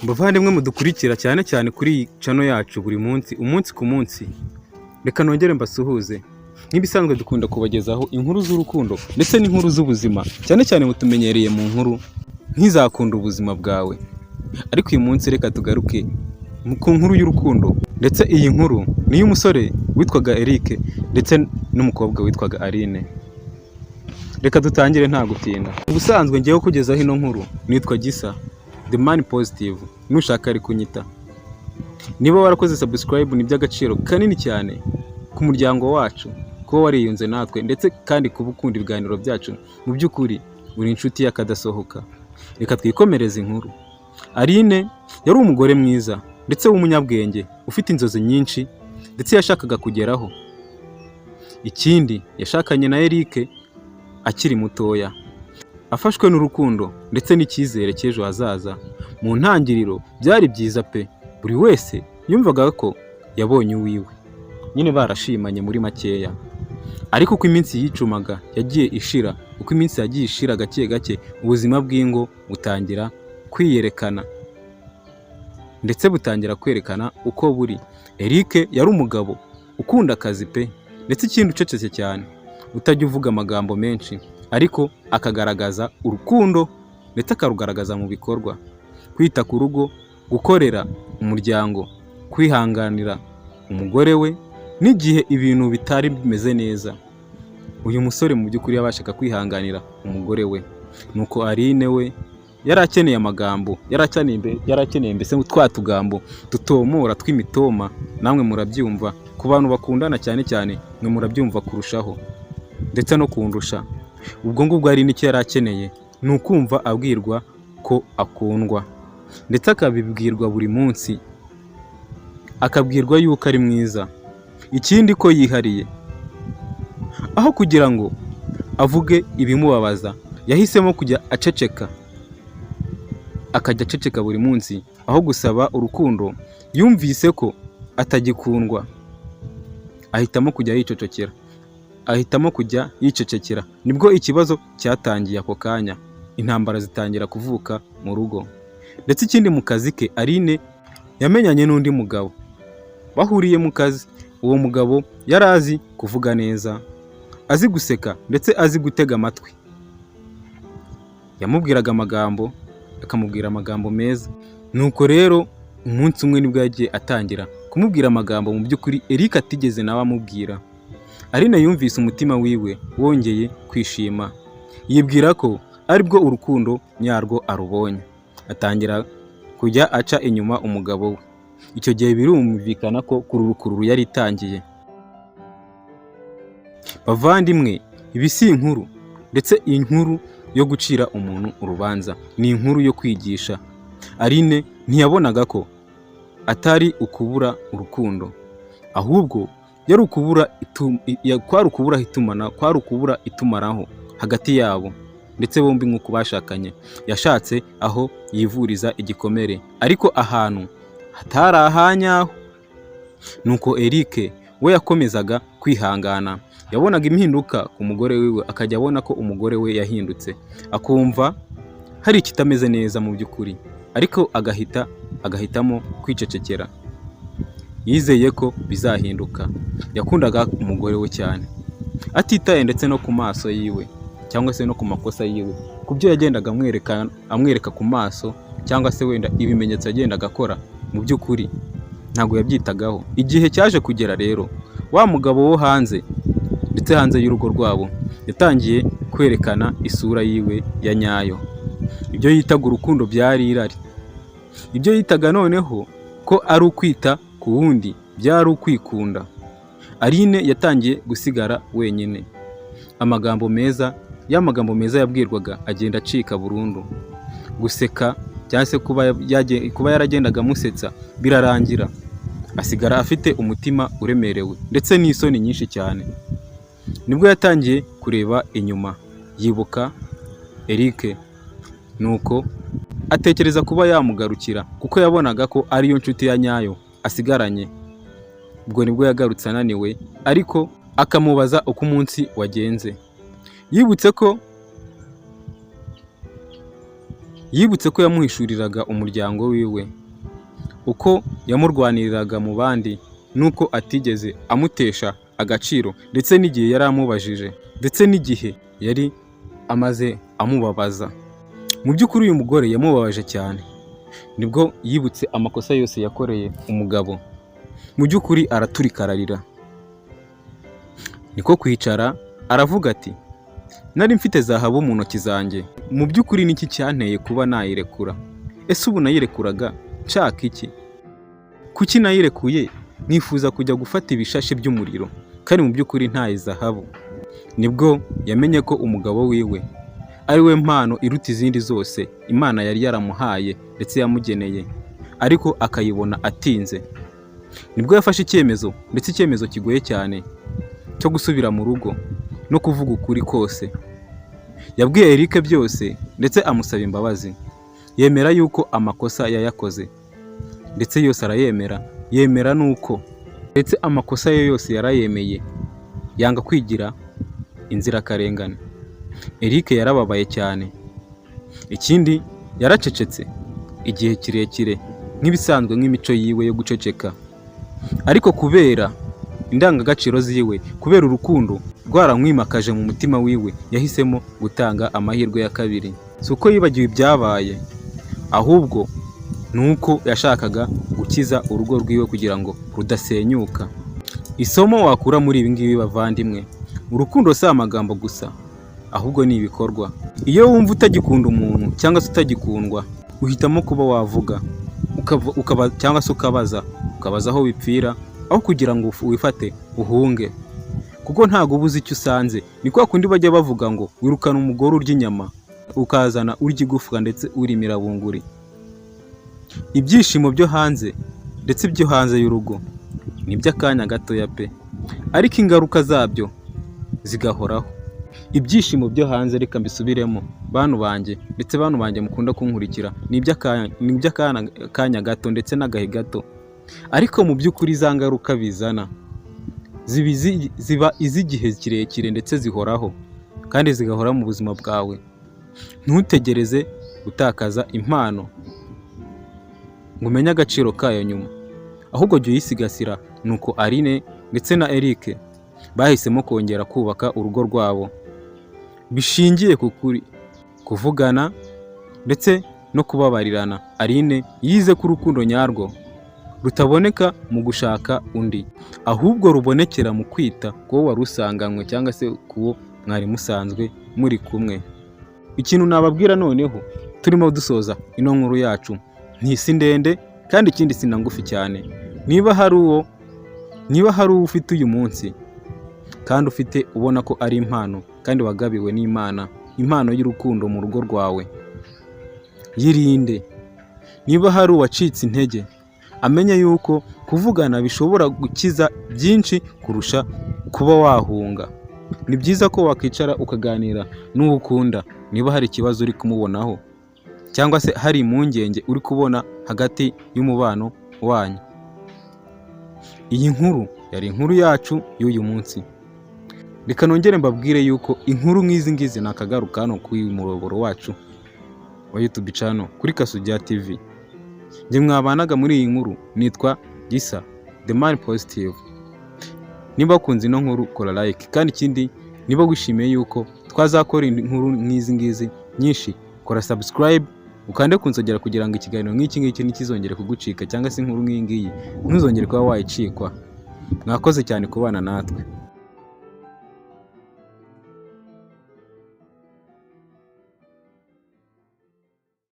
Bavandimwe mudukurikira cyane cyane kuri iyi channel yacu buri munsi, umunsi ku munsi, reka nongere mbasuhuze. Nk'ibisanzwe dukunda kubagezaho inkuru z'urukundo ndetse n'inkuru z'ubuzima, cyane cyane mutumenyereye mu nkuru nk'izakunda ubuzima bwawe. Ariko uyu munsi reka tugaruke ku nkuru y'urukundo, ndetse iyi nkuru ni iy'umusore witwaga Eric ndetse n'umukobwa witwaga Aline. Reka dutangire nta gutinda. Ubusanzwe ngewe kugezaho ino nkuru nitwa Gisa The Man Positive, nushaka ari kunyita. Niba warakoze subscribe, ni iby'agaciro kanini cyane ku muryango wacu kuba wariyunze natwe, ndetse kandi kuba ukunda ibiganiro byacu. Mu by'ukuri uri inshuti y'akadasohoka. Reka twikomereze inkuru. Aline yari umugore mwiza ndetse w'umunyabwenge, ufite inzozi nyinshi ndetse yashakaga kugeraho. Ikindi, yashakanye na Eric akiri mutoya, afashwe n'urukundo ndetse n'icyizere cy'ejo hazaza. Mu ntangiriro byari byiza pe, buri wese yumvaga ko yabonye uwiwe, nyine barashimanye muri makeya. Ariko uko iminsi yicumaga yagiye ishira, uko iminsi yagiye ishira gake gake, ubuzima bw'ingo butangira kwiyerekana ndetse butangira kwerekana uko buri. Eric yari umugabo ukunda akazi pe, ndetse ikindi ucecetse cyane, utajya uvuga amagambo menshi, ariko akagaragaza urukundo ndetse akarugaragaza mu bikorwa: kwita ku rugo, gukorera umuryango, kwihanganira umugore we n'igihe ibintu bitari bimeze neza. Uyu musore mu by'ukuri yabashaga kwihanganira umugore we. Nuko Aline we yari akeneye amagambo, yari akeneye mbese twa tugambo tutomora tw'imitoma. Namwe murabyumva, ku bantu bakundana cyane cyane mwe murabyumva kurushaho ndetse no kundusha. Ubwo ngubwo Aline icyo yari akeneye ni ukumva abwirwa ko akundwa, ndetse akabibwirwa buri munsi, akabwirwa yuko ari mwiza, ikindi ko yihariye. Aho kugira ngo avuge ibimubabaza, yahisemo kujya aceceka, akajya aceceka buri munsi. Aho gusaba urukundo, yumvise ko atagikundwa, ahitamo kujya yicecekera, ahitamo kujya yicecekera. Nibwo ikibazo cyatangiye ako kanya, intambara zitangira kuvuka mu rugo. Ndetse ikindi, mu kazi ke Aline yamenyanye n'undi mugabo bahuriye mu kazi. Uwo mugabo yari azi kuvuga neza, azi guseka ndetse azi gutega amatwi. Yamubwiraga amagambo, akamubwira amagambo meza. Nuko rero umunsi umwe nibwo yagiye atangira kumubwira amagambo mu by'ukuri Eric atigeze nawe amubwira. Aline yumvise umutima wiwe wongeye kwishima, yibwira ko aribwo urukundo nyarwo arubonye, atangira kujya aca inyuma umugabo we. Icyo gihe birumvikana ko kururukururu yari itangiye. Bavandimwe, ibi si inkuru, ndetse iyi nkuru yo gucira umuntu urubanza, ni inkuru yo kwigisha. Aline ntiyabonaga ko atari ukubura urukundo, ahubwo yari ukubura kwari ukubura itumanaho, kwari ukubura itumanaho hagati yabo ndetse bombi nk'uko bashakanye. Yashatse aho yivuriza igikomere, ariko ahantu hatari ahanyaho. Nuko Eric we yakomezaga kwihangana. Yabonaga impinduka ku mugore wiwe, akajya abona ko umugore we yahindutse, akumva hari ikitameze neza mu by'ukuri, ariko agahitamo kwicecekera, yizeye ko bizahinduka. Yakundaga umugore we cyane, atitaye ndetse no ku maso yiwe cyangwa se no ku makosa yiwe, ku byo yagendaga amwereka ku maso cyangwa se wenda ibimenyetso yagendaga akora. Mu by'ukuri ntabwo yabyitagaho. Igihe cyaje kugera rero, wa mugabo wo hanze ndetse hanze y'urugo rwabo yatangiye kwerekana isura yiwe ya nyayo. Ibyo yitaga urukundo byari irari, ibyo yitaga noneho ko ari ukwita ku wundi byari ukwikunda. Aline yatangiye gusigara wenyine. Amagambo meza, ya magambo meza yabwirwaga, agenda acika burundu. Guseka cyangwa se kuba yaragendaga amusetsa birarangira, asigara afite umutima uremerewe ndetse n'isoni nyinshi cyane. Nibwo yatangiye kureba inyuma, yibuka Eric, nuko atekereza kuba yamugarukira, kuko yabonaga ko ariyo nshuti ya nyayo asigaranye. Ubwo nibwo yagarutse ananiwe, ariko akamubaza uko umunsi wagenze. Yibutse ko Yibutse ko yamuhishuriraga umuryango wiwe, uko yamurwaniriraga mu bandi, n'uko atigeze amutesha agaciro, ndetse n'igihe yari amubajije, ndetse n'igihe yari amaze amubabaza. Mu by'ukuri uyu mugore yamubabaje cyane. Nibwo yibutse amakosa yose yakoreye umugabo. Mu by'ukuri araturika ararira. Niko kwicara aravuga ati: "Nari mfite zahabu mu ntoki zanjye. Mu by'ukuri niki cyanteye kuba nayirekura? Ese ubu nayirekuraga nshaka iki? Kuki nayirekuye nifuza kujya gufata ibishashi by'umuriro kandi mu by'ukuri ntaye zahabu?" Nibwo yamenye ko umugabo wiwe ari we mpano iruta izindi zose Imana yari yaramuhaye ndetse yamugeneye, ariko akayibona atinze. Nibwo yafashe icyemezo, ndetse icyemezo kigoye cyane, cyo gusubira mu rugo no kuvuga ukuri kose. Yabwiye Eric byose ndetse amusaba imbabazi, yemera yuko amakosa yayakoze, ndetse yose arayemera, yemera nuko ndetse amakosa ye yose yarayemeye, yanga kwigira inzirakarengane. Eric yarababaye cyane. Ikindi, yaracecetse igihe kirekire nk'ibisanzwe, nk'imico yiwe yo guceceka, ariko kubera indangagaciro ziwe, kubera urukundo rwaramwimakaje mu mutima wiwe, yahisemo gutanga amahirwe ya kabiri. Si uko yibagiwe ibyabaye, ahubwo ni uko yashakaga gukiza urugo rwiwe kugira ngo rudasenyuka. Isomo wakura muri ibi ngibi, bavandimwe: urukundo si amagambo gusa, ahubwo ni ibikorwa. Iyo wumva utagikunda umuntu cyangwa se utagikundwa, uhitamo kuba wavuga ukaba cyangwa se ukabaza aho bipfira, aho kugira ngo wifate uhunge, kuko ntabwo uba uzi icyo usanze. Ni kwa kundi bajya bavuga ngo wirukana umugore urya inyama, ukazana urya igufwa ndetse urimira bunguri. Ibyishimo byo hanze, ndetse ibyo hanze y'urugo, ni iby'akanya gatoya pe, ariko ingaruka zabyo zigahoraho. Ibyishimo byo hanze, reka mbisubiremo, bantu banjye, ndetse bantu banjye mukunda kunkurikira, ni iby'akanya gato ndetse n'agahe gato, ariko mu by'ukuri za ngaruka bizana ziba iz'igihe kirekire, ndetse zihoraho kandi zigahora mu buzima bwawe. Ntutegereze gutakaza impano ngo umenye agaciro kayo nyuma, ahubwo jya uyisigasira. Nuko Aline ndetse na Eric bahisemo kongera kubaka urugo rwabo bishingiye ku kuri, kuvugana ndetse no kubabarirana. Aline yize ko urukundo nyarwo rutaboneka mu gushaka undi, ahubwo rubonekera mu kwita ku wo wari usanganywe cyangwa se ku wo mwari musanzwe muri kumwe. Ikintu nababwira noneho turimo dusoza ino nkuru yacu, ntisi ndende kandi ikindi si na ngufi cyane: niba hari uwo ufite uyu munsi kandi ufite ubona ko ari impano kandi wagabiwe n'Imana, impano y'urukundo mu rugo rwawe, yirinde. Niba hari uwacitse intege, amenye yuko kuvugana bishobora gukiza byinshi kurusha kuba wahunga. Ni byiza ko wakwicara ukaganira n'uwo ukunda niba hari ikibazo uri kumubonaho cyangwa se hari impungenge uri kubona hagati y'umubano wanyu. Iyi nkuru yari inkuru yacu y'uyu munsi. Reka nongere mbabwire yuko inkuru nk'izi ngizi nakagaruka hano kuri uyu muyoboro wacu wa YouTube channel kuri Kasugira TV. Njye mwabanaga muri iyi nkuru nitwa Gisa The Man Positive. Niba wakunze ino nkuru, kora like, kandi ikindi, niba wishimiye yuko twazakora inkuru nk'izi ngizi nyinshi, kora subscribe, ukande ku nzogera kugira ngo ikiganiro nk'iki ngiki ntikizongere kugucika, cyangwa se inkuru nk'iyi ngiyi ntuzongere kuba wayicikwa. Mwakoze cyane kubana natwe.